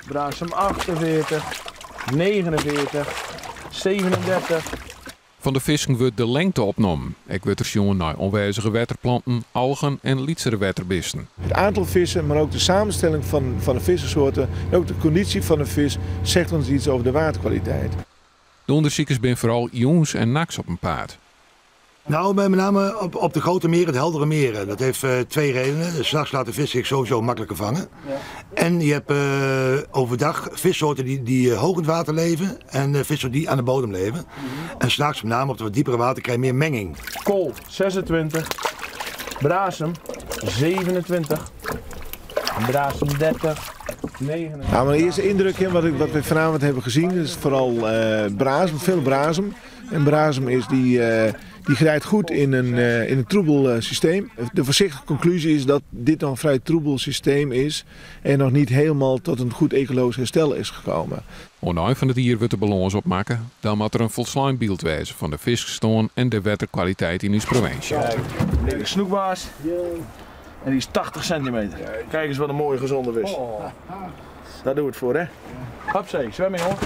Brasem 48, 49, 37. Fan de fisken wurdt de lengte opnommen. Ek wurdt der sjoen nei oanwêzige wetterplanten, algen en lytsere wetterbisten. Het aantal vissen, maar ook de samenstelling van de vissensoorten en ook de conditie van de vis zegt ons iets over de waterkwaliteit. De ûndersikers binne foaral jûns en nachts op 'en paad. Nou, met name op de grote meren, de heldere meren. Dat heeft twee redenen. 's Nachts laat de vis zich sowieso makkelijker vangen. En je hebt overdag vissoorten die hoog in het water leven en vissoorten die aan de bodem leven. En 's nachts, met name op de wat diepere water, krijg je meer menging. Kool 26, brasem 27, brasem 30, 29. Mijn eerste indruk, hè, wat we vanavond hebben gezien, is vooral brasem, veel brasem. En brasem is die grijpt goed in een troebel systeem. De voorzichtige conclusie is dat dit nog een vrij troebel systeem is en nog niet helemaal tot een goed ecologisch herstel is gekomen. Oan de ein fan it jier wurdt de balâns opmakke. Dan moat der in folslein byld wêze fan de fiskstân en de wetterkwaliteit yn ús provinsje. Kijk, de snoekbaars. En die is 80 centimeter. Kijk eens wat een mooie gezonde vis. Daar doen we het voor, hè? Hopsee, zwemmen, jongen.